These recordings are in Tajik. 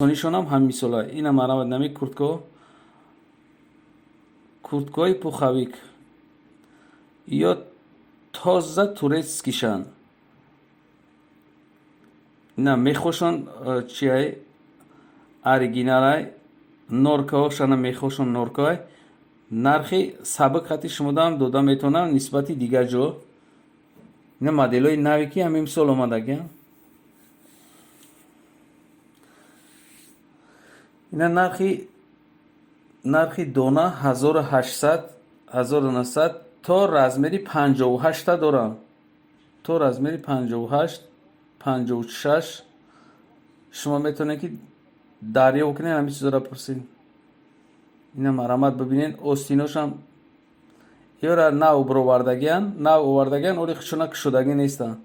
Нишонам ҳам мисола. Ина марамад нами куртко, курткои пуховик ё тоза турецкишан. Ина мехошон чиай, оригиналай, норкаошана мехошон норкаай. Нархи сабук хати шумодаам дода метавонам нисбати дигар ҷо. Ина моделҳои наве ки ҳамин мисол омадагиам. Ина нархи дона 1800, 1900 то размери 58-та дорам. То размери 58, 56 шумо метавонед ки дарёб кунед, ҳамин чизоро пурсед. Ина марамат бибинед, остиношам ёра нав бировардагиан, нав овардагиан, оли хушона кушодагӣ нестанд.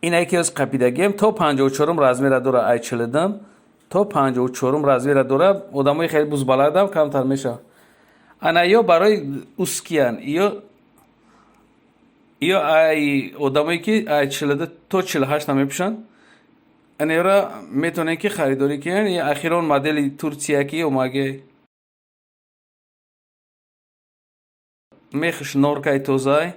Ин яке аз қапидагиам то 54 размера дора, ай чилидам то 54 размера дора. Одамои хеле бузбаладам камтар мешавад. Ана ё барои узкиян, ё ай одамое ки ай чилиду то 48-та мепӯшанд, ана ёра метавонед ки харидорӣ кунед. Ахирон модели Турсия ки омаге, мехш норкаи тозай.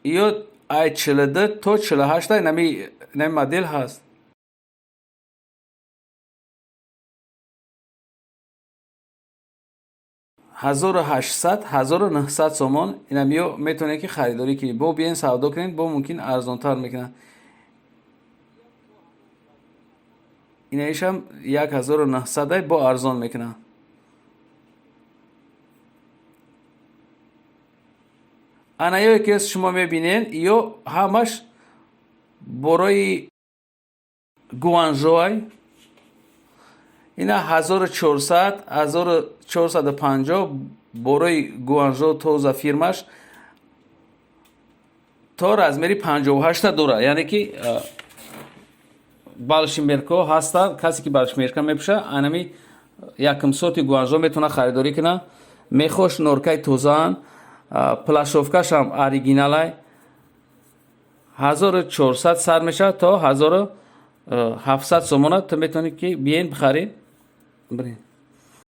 Ё ай чилиду то 48-та инами модел ҳаст. 1800, 1900 сомон. Инам ё метавонед ки харидорӣ кунед, бо биен савдо кунед, бо мумкин арзонтар мекунад. Инаишам 1900-ай, бо арзон мекунад. Ана ё ки шумо мебинед, ё ҳамаш борои Гуанжоай. Ина 1400, 1450 борои Гуанжо, тоза фирмаш, то размери 58-та дора. Яъне ки балшимерко ҳастанд, касе ки балшимерка мепӯша, анами якумсоти Гуанжо метавонад харидорӣ кунад. Мехош норкаи тозаанд, плашовкашам оригиналай. 1400 сар мешавад то 1700 сомона. Ту метавонӣ ки биен бихарӣ. Бирин.